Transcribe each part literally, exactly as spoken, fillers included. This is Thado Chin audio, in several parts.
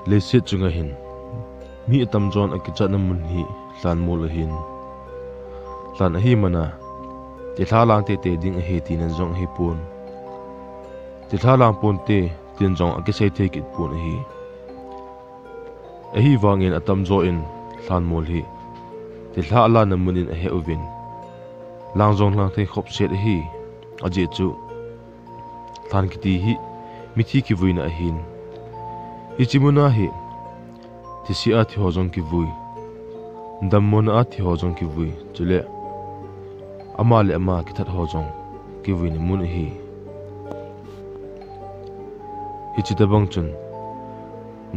Leiset chunga hin mi atamjon akichatna mun hi lhanmol ahin. Lhan ahi mana, thilha lang teitei ding ahi tina jong ahipon. Thilha lang ponte tin jong akisei thei kit pon ahi. Ahivangin atamjo in lhanmol hi thilha alanna mun in ahe uvin, lang jong lang thei khop set ahi. Ajeh chu lhan kiti hi mithi kivuina ahin. Hiche muna hi thise a thi ho jong kivui, dammona a thi ho jong kivui, chule ama le ama kithat ho jong kivuina mun ahi. Hiche tabang chun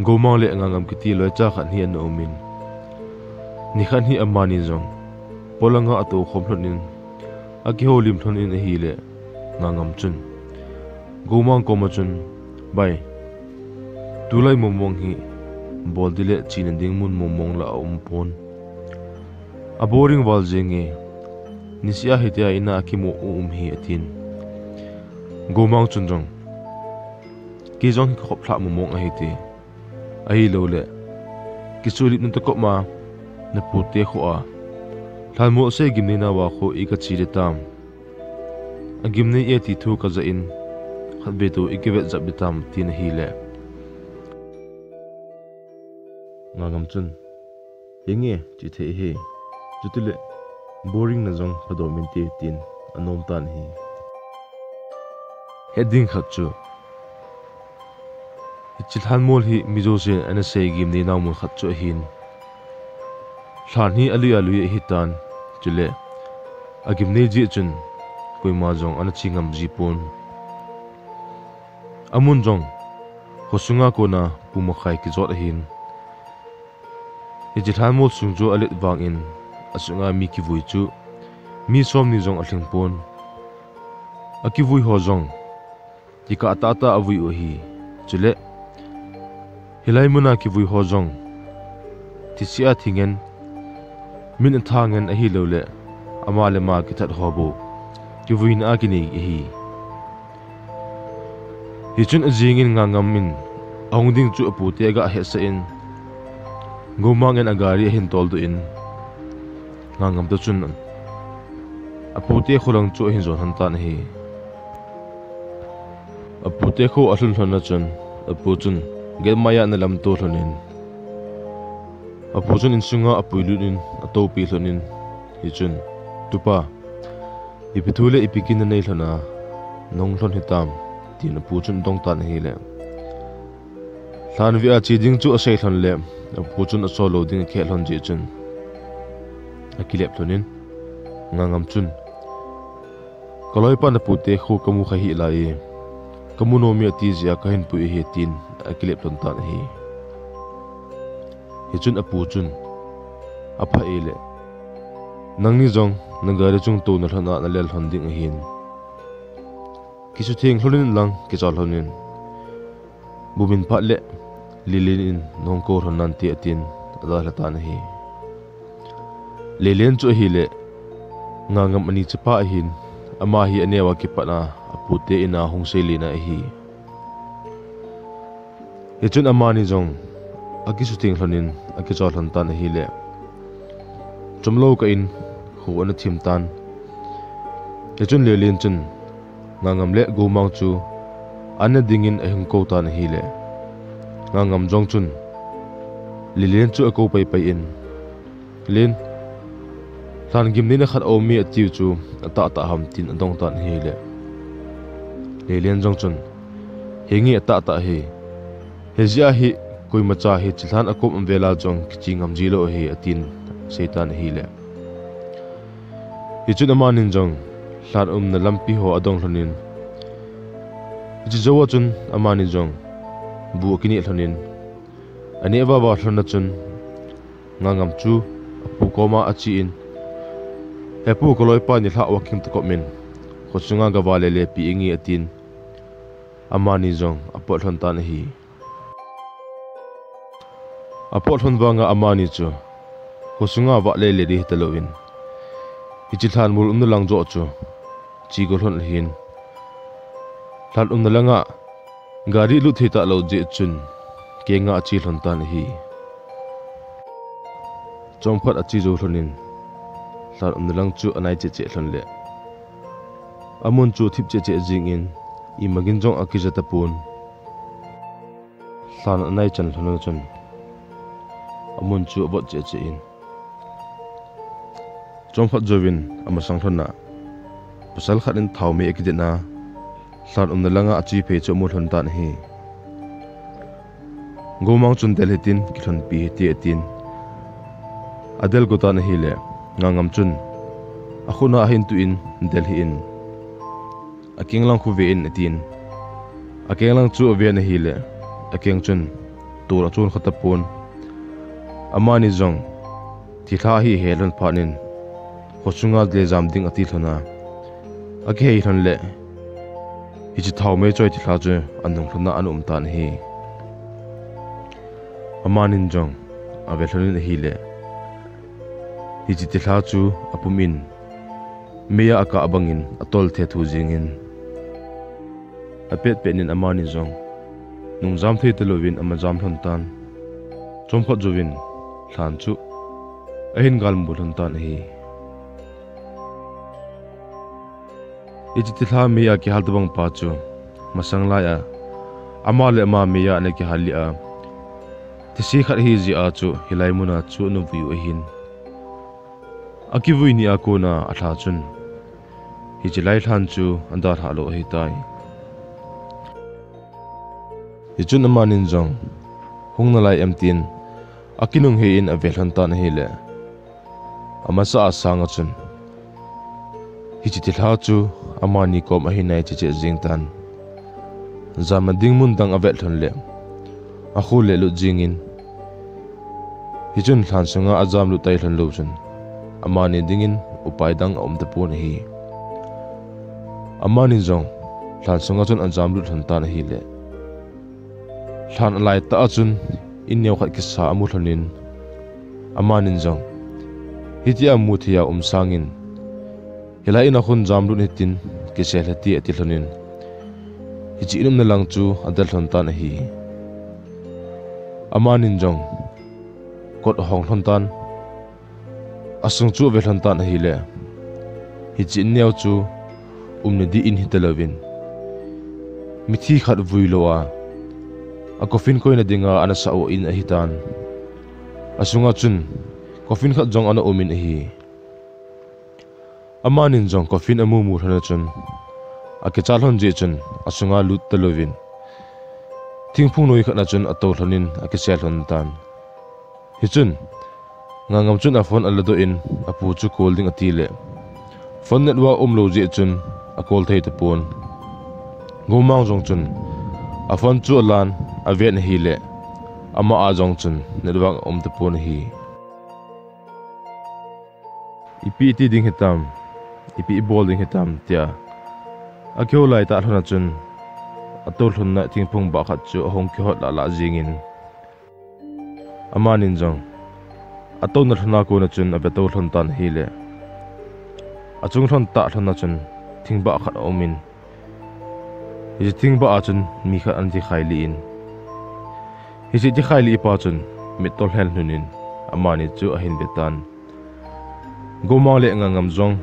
Goumang le Ngangam kiti loicha khat hi ana umin, nikhat hi amani jong polanga atou khom lhonin, akihoulim lhonin ahile, Ngangam chun Goumang koma chun, "Bai, tulai mongmong hi bol ding le chena ding mun mongmong la aumpon. Aboring val jenge, niseh a hitia ina kimu u um hi," atin. Goumang chun jong, "Kei jong hi kakhop lhah mongmong ahi," ati. "Ahilouleh, kisuhlhitna tokoma, napute khoa lhanmol sei gimnei nauva kho ikache ding tam? Agimnei e ti thu kajah in, khatvei tou ikivet jep ding tam?" tin ahile, Ngangam chun, "Henge, che thei ahi. Chutile, boring na jong phadom inte," tin anom tan ahi. Hetding khat chu, hiche lhanmol hi mi jousen ana sei gimnei nau mun khat chu ahin. Lhan hi alui alui ahitan, chule agimnei jeh chun koima jong ana che ngam jipon. Amun jong khosunga kona pung makhai kijot ahin. Hiche lhanmol sung chu alet vangin asunga mi kivui chu mi somni jong alhingpon. Akivui ho jong tikah tahtah avui u ahi. Chule hilai muna kivui ho jong thise a thi ngen, min atha ngen ahilouleh ama le ama kithat ho bou kivuina a kinei ahi. Hichun ajingin Ngangam in ahung ding chu apute aga hetsah in, Goumang in agari ahin toldoh in, Ngangam toh chun apute kholang chu ahin jon lhon tan ahi. Apute kho alhun lhon a chun, apu chun gate maiya ana lamto lhonin, apu chun insunga apuilut in, atoupi lhonin, hichun, "Tupa, ipi thu le ipi kin nanei lhon a, nahung lhon hitam?" tin apu chun adong tan ahile, lhan veh a che ding chu asei lhon le, apu chun asol lou ding akhet lhon jeh chun, akilep lhonin, Ngangam chun, "Kaloipa napute kho kamu kha hih lai e, kamu nom e ati jeh a kahin pui ahi," tin akilep lhon tan ahi. Hichun apu chun, "Apha e le, nangni jong nagari chung touna lhon a nalel lhon ding ahin, kisutheng lhonin lang kichol lhonin, bumin phat le Lelen in nahung kou lhon nante," atin adalha tan ahi. Lelen chu ahile, Ngangam ani chapa ahin, ama hi aneo a kipat a apute in a hung seilen a ahi. Hichun amani jong akisutheng lhonin akichol lhon tan ahile, chomlou kah in kho ana thim tan. Hichun Lelen chun Ngangam le Goumang chu ana dingin ahung kou tan ahile, Ngangam jong chun Lelen chu akou paipai in, "Len, lhan gimneina khat aum e atiu chu atahtah ham?" tin adong tan ahile, Lelen jong chun, "Henge, atahtah ahi. Hijeh a hi koimacha hiche lhan akom vela jong kiche ngam jilou ahi," atin aseitan ahile, hichun amanin jong lhan umna lampi ho adong lhonin, hiche jou a chun amani jong bu akineh lhonin, aneh vava lhon a chun Ngangam chu apu koma achen, "He pu, kaloipa nilhah walking toh kop in khosunga gavale le peh inge," atin, amani jong apot lhon tan ahi. Apot lhon vanga amani chu khosunga vahle le ding hitalouvin, hiche lhanmol umna lang joh chu che go lhon ahin. Lhan umna langa gari lut thei talou jeh chun kenga ache lhon tan ahi. Chomkhat ache jou lhonin, lhan umna lang chu anai cheh cheh lhon le, amun chu athip cheh cheh jingin, imagin jong akija tapon. Lhan anai chan lhon chun, amun chu avot cheh cheh in, chomkhat jouvin amasang lhon a, pasal khat in thaomei akiden a, lhan umna langa ache phei chu amu lhon tan ahi. Gomang chun del hitin, kilhonpi hite atin, adel go tan ahile, Ngangam chun akhut a ahin tuh in, del hih in, akeng lang khu ve in atin. Akeng lang chu aven ahile, akeng chun tol achon kha tapon. Amani jong thilha ahi ahe lhon phat in, khosunga le jam ding ati lhon a, akihei lhon le, hiche thaomei choi thilha chu anung lhon a ana um tan ahi. Amanin jong ave lhonin ahile, hiche thilha chu apum in, meiya akah bangin atol thethu jingin, apet pet in amani jong nung jam thei talouvin ama jam lhon tan. Chomkhat jouvin lhan chu ahin galmu lhon tan ahi. Hiche thilha meiya kihal tobang pa chu, masang laiya ama le ama meiya ana kihal lih a, thise khat ahi jeh a chu hilai muna chu ana vui u ahin, akivui nia kona alha chun, hiche lai lhan chu adalhah lou ahitai. Hichun amanin jong, hung nalai em tin, akinunghei in ave lhon tan ahile, amasa a sanga chun, hiche thilha chu amani kom ahin nai cheh cheh jeng tan. Jamna ding mun dang avet lhon le, akho le lut jingin, hichun lhan sunga ajam lut tai lhon lou chun, amani dingin upai dang aum tapon ahi. Amanin jong lhan sunga chun ajam lut lhon tan ahile, lhan alaitah a chun in neo khat kisa amu lhonin, amanin jong, hitia mu thei a um sangin, hilai in a khun jam lut hitin, kisel hite ati lhonin, hiche in umna lang chu adel lhon tan ahi. Amanin jong kot ahong lhon tan, asung chu ave lhon tan ahile, hiche in neo chu umna di in hitalouvin, mithi khat vui lou a, a coffin koina dinga ana sah u in ahitan. Asunga chun coffin khat jong ana umin ahi. Amanin jong coffin amu mu lhon a chun, akicha lhon jeh chun asunga lut talouvin, thingphung noi khat na chun atou lhonin akisel lhon tan. Hichun, Ngangam chun a phone aladoh in, apu chu call ding atile, phone network umlou jeh chun acall thei tapon. Gomang jong chun a phone chu alan, aven ahile, ama a jong chun network aum tapon ahi. Ipi iti ding hitam, ipi ibol ding hitam, tia akihou laitah lhon a chun, atou lhonna thingphung bah khat chu ahung kihot lah lah jengin, amanin jong atouna lhon a kona chun avetou lhon tan ahile, achung lhon tah lhon a chun thingbah khat aumin, hiche thingbah a chun mi khat ana tikhai lih in, hiche tikhai lih pa chun mittol hel lhonin, amani chu ahin vetan. Gomang le Ngangam jong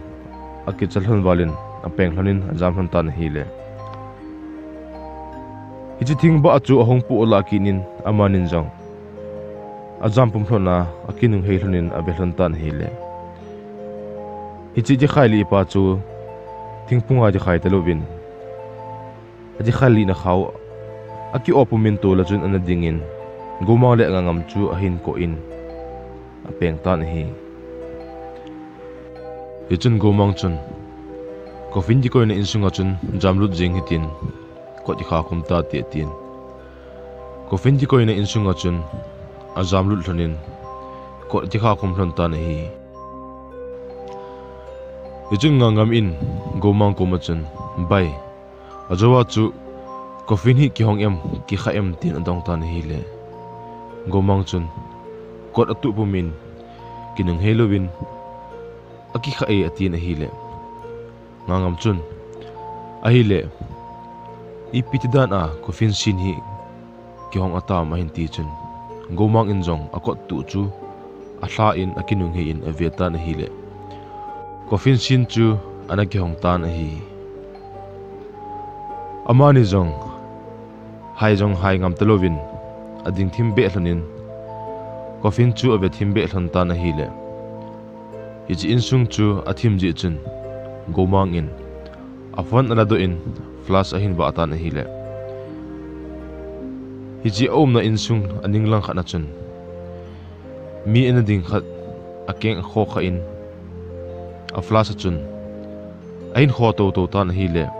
akicha lhon valin, apeng lhonin ajam lhon tan ahile, hiche thingbah chu ahung poh lah kit in, amanin jong ajam pum lhon a, akinunghei lhonin ave lhon tan ahile, hiche tikhai lih pa chu thingphunga tikhai talouvin, atikhai lihna khao aki-op pumin tola chun ana dingin, Gomang le Ngangam chu ahin koh in apeng tan ahi. Hichun Gomang chun, coffin kikoina insunga chun jamlut jeng hitin, kot ikha khum tate atin. Coffin kikoina insunga chun ajamlut lhonin, kot ikha khum lhon tan ahi. Hichun Ngangam in Gomang koma chun, Bai, ajouva chu coffin hi kihong em, kikha em, tin adong tan ahile, Gomang chun, kot atuh pumin, kinunghei louvin, akikha e, atin ahile, Ngangam chun, ahile, ipi ti dan a coffin sin hi kihong atam ahin ti chun, Gomang in jong akot tuh chu alha in akinunghei in ave tan ahile, coffin sin chu ana kihong tan ahi. Amani jong hai jong hai ngam talouvin ading thim beh lhonin, coffin chu ave thim beh lhon tan ahile, hiche insung chu athim jeh chun Gomang in aphone aladoh in flash ahin vah tan ahile, hiche aumna insung aning lang khat na chun mi ana ding khat akeng akho kha in, aflash a chun ahin kho toto tan ahile,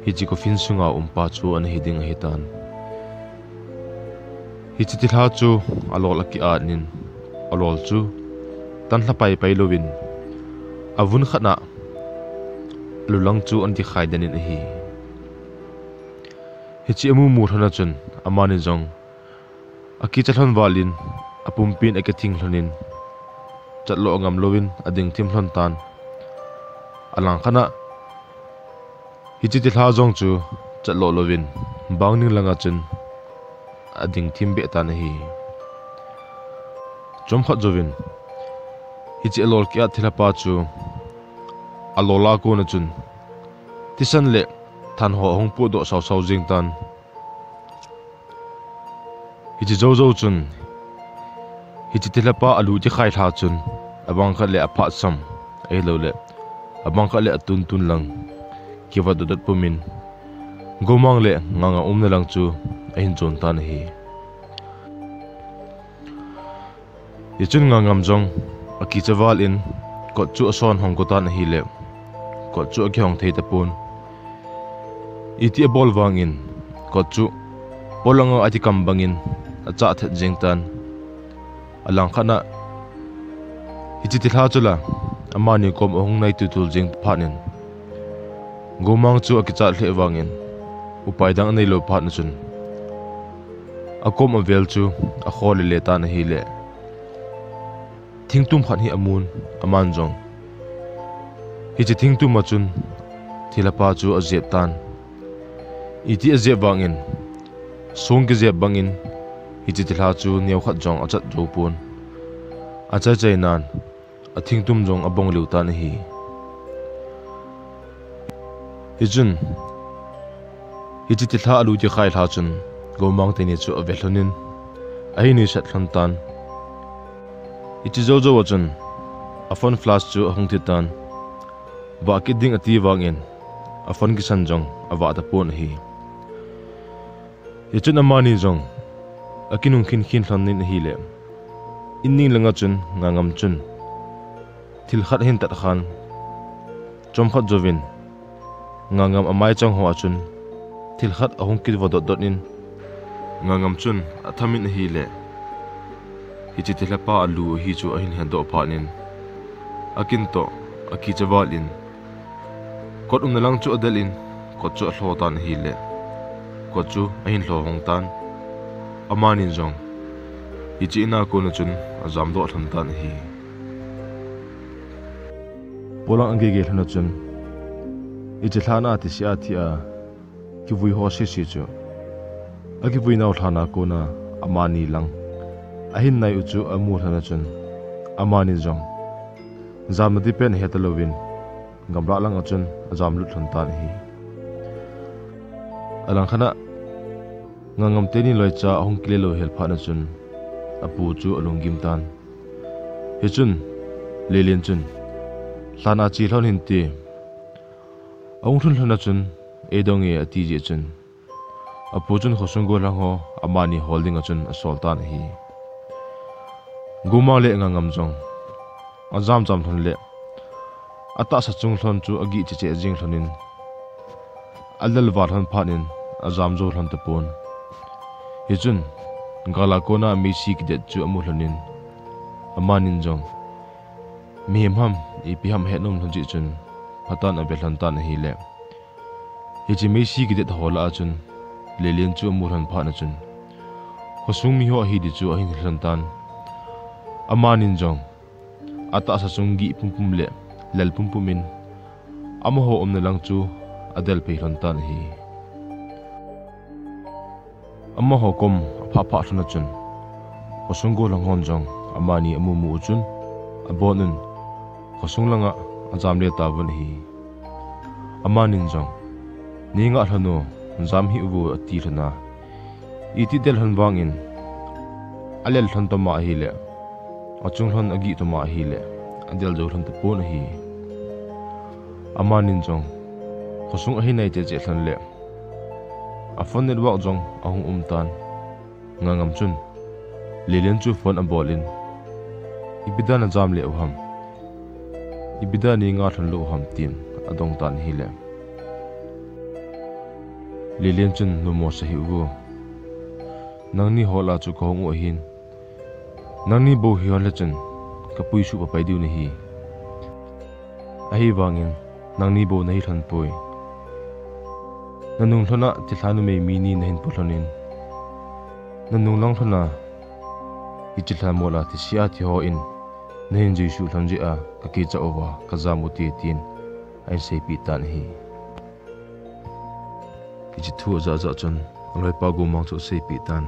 hiche coffin sunga umpa chu ana hiding ahitan. Hiche thilha chu alol akiat in, alol chu tanlha paipai louvin, avun khat na alulang chu ana tikhai den in ahi. Hiche amumu lhon a chun amani jong akicha lhon val in, apumpin akithing lhonin, chatlo ngam louvin ading thim lhon tan. Alang khat na hiche thilha jong chu chatlo louvin, bang ning langa chun ading thim beh tan ahi. Chomkhat jouvin, hiche alol kiat thilha pa chu alol a kona chun thisan le thanho ahung potdoh sausau jeng tan. Hiche joujou chun, hiche thilha pa alu tikhai lha chun, abang khat le aphat sam, ahilouleh abang khat le atuntun lang kivotdoh dot pumin, Gomang le Ngangam umna lang chu ahin jon tan ahi. Hichun Ngangam jong akicha val in kot chu ason hong go tan ahile, kot chu akihong thei tapon. Iti abol vangin kot chu polanga atikam bangin achah thet jeng tan. Alang khat na hiche thilha chu la amani kom ahung nai tutul jeng phatnin, Gomang chu akichat lheh vangin upai dang aneilou phatna chun akom avel chu akho lele tan ahile, thingtum khat hi amun, aman jong hiche thingtum a chun thilha pa chu ajep tan. Iti ajep vangin, song kijep bangin hiche thilha chu neokhat jong achat jou pon. Achaichai nan athingtum jong abong liu tan ahi. Hichun hiche thilha alu tikhai lha chun Gomang teni chu ave lhonin, ahin nuisat lhon tan. Hiche joujou a chun aphone flash chu ahung thi tan. Vah kit ding ati vangin aphone kisan jong avah tapon ahi. Hichun amani jong akinung khinkhin lhonin ahile, in ning langa chun Ngangam chun thil khat ahin tat khan, chomkhat jouvin Ngangam amaichang hoa chun thil khat ahung kivotdoh dot in, Ngangam chun athamin ahile, hiche thilha pa alu ahi chu ahin hedoh phatnin, akin toh akicha val in kot umna lang chu adel in kot chu alho tan ahile, kot chu ahin lho hong tan. Amanin jong hiche ina kona chun ajamdoh lhon tan ahi. Polang agege lhon a chun hiche lhana tisia thi a kivui ho sese chu akivui nau lhana kona amani lang ahin nai u chu amu lhon a chun, amanin jong jamna dipen ahe talouvin gamlah langa chun ajam lut lhon tan ahi. Alang khat na Ngangam teni loicha ahung kile lou hel phatna chun apu chu alunggim tan. Hichun Lelen chun, lhana che lhon hinte, ahung lhun lhon a chun eidong e ati jeh chun, apu chun khosung gollhang ho amani hol dinga chun asol tan ahi. Gomang le Ngangam jong ajamjam lhon le atahsa chung lhon chu agih chehcheh jeng lhonin, alelval lhon phatnin ajam jou lhon tapon. Hichun gala kona meisi kidet chu amu lhonin, amanin jong mihem ham ipi ham ahet nom lhon jeh chun phatan ave lhon tan ahile, hiche meisi kidet ho lah a chun Lelen chu amu lhon phatna chun khosung miho ahi di chu ahin he lhon tan. Amanin jong atahsa chung gih pumpum le lel pumpum in amaho umna lang chu adel phei lhon tan ahi. Amaho kom aphah phah lhon a chun, khosung gollhang hon jong amani amu mu u chun, abon un, khosung langa ajam le tauvin ahi. Amanin jong, "Nei ngah lhon o, jam hih uvo," ati lhon a. Iti del lhon vangin, alel lhon toma ahile, achung lhon agih toma ahile, adel jou lhon tapon ahi. Amanin jong, khosung ahi nai cheh cheh lhon le, a phone network jong ahung um tan. Ngangam chun, Lelen chu phone abol in, "Ipi dan a jam le u ham? Ipi dan a nei ngah lhon lou u ham?" tin adong tan ahile. Lelen chun, "Numo sa hih uvo. Nangni hol a chu kahung u ahin. Nangni bou hi hon le chun kapui suh papai diu nahi. Ahivangin, nangni bou nahi lhon poi. Nanung lhon a thilha numei mi ni nahin pu lhon in, nanung lang lhon a hiche lhamol a thise a thi ho in nahin jui suh lhon jeh a kakicha uva kajam u te," tin ahin seipeh tan ahi. Hiche thu ajah jah chun aloipa Gomang chu aseipeh tan.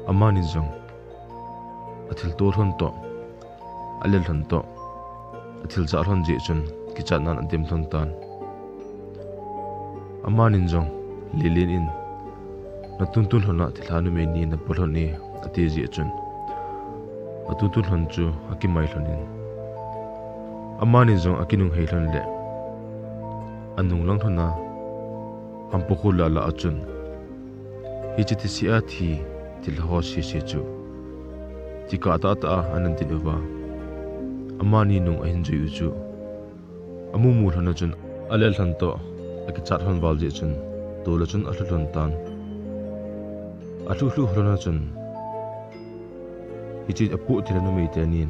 Amani jong athilto lhon toh, alel lhon toh, athil jah lhon jeh chun kichatnan adem lhon tan. Amanin jong, Lelen in, "Natuntun lhon a thilha numei ni napu lhon e," ati jeh chun, atuntun lhon chu akimai lhon in, amani jong akinung hei lhon le, anung lang lhon a, hampu khu lah lah a chun, hiche thise a thi thilha ho sese chu, thikah tah tah a ana din uva, amani nung ahin jui u chu, amu mu lhon a chun, alel lhon toh, akichat lhon val jeh chun, tol a chun alhu lhon tan. Alhu lhu lhon a chun, hiche apoh thilha numei tenin,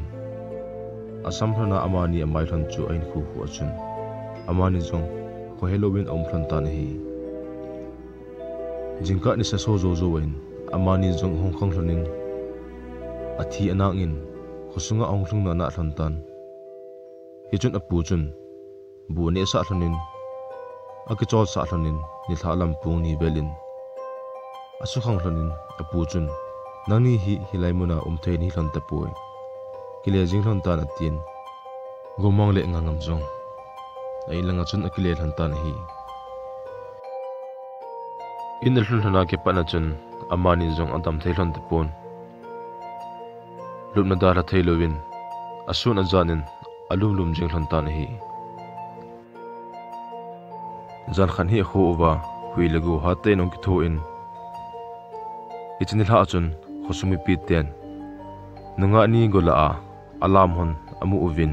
asam lhon a amani amai lhon chu ahin khu khu a chun, amani jong khohe louvin aum lhon tan ahi. Jingkah nisa so jou jou in, amani jong ahung khang lhon in, athi anang in, khosunga ahung lhung na na lhon tan. Hichun apu chun, bu anehsah lhon in, akicholsah lhon in, nilhah lam pung ni vel in, asukhang lhon in, apu chun, "Nangni hi, hilai muna um thei nahi lhon tapoi. Kile jing lhon tan," atin, Gomang le Ngangam jong a in langa chun akile lhon tan ahi. In alhun lhon a kipat na chun, amani jong adam thei lhon tapon. Lupna dalha thei louvin, asun ajan in alum lum jing lhon tan ahi. Jan khat hi akho uva, hui le go hat tah in ahung kitho in, hiche nilhah a chun, khosung mipi ten, nungah ni golla a, alam hon amu uvin,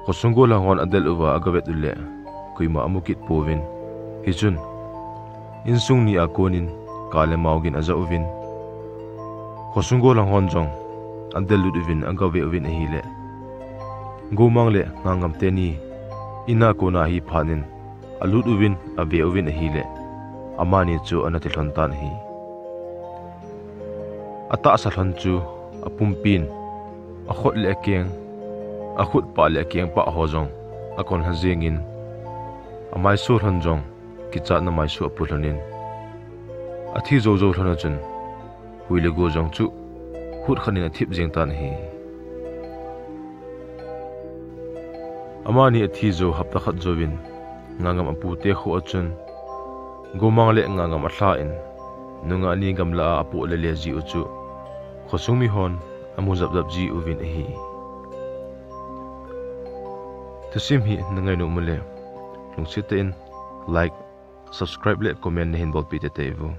khosung gollhang hon adel uva agavet u le, koima amu kit pouvin. Hichun, insung ni a konin, ka le mao gin aja uvin, khosung gollhang hon jong adel lut uvin agave uvin ahile, Gomang le Ngangam teni in a kona hi phat in, alut uvin, ave uvin ahile, amani chu ana thi lhon tan ahi. Atahsa lhon chu apumpin, akhut le akeng, akhut pah le akeng pah ho jong akon lha jeng in, amaiso lhon jong kichatna maiso apu lhon in, athi jou jou lhon a chun, hui le go jong chu hut khat in athip jeng tan ahi. Amani athi jou hapta khat jouvin, Ngangam apu te kho a chun, Gomang le Ngangam alha in, nungah ni gamla a apoh le le ji u chu, khosung mi hon amu jap jap ji uvin ahi. Thusim hi na ngai nom u le, lungset tah in like, subscribe le comment nahin bolpeh teitei uvo.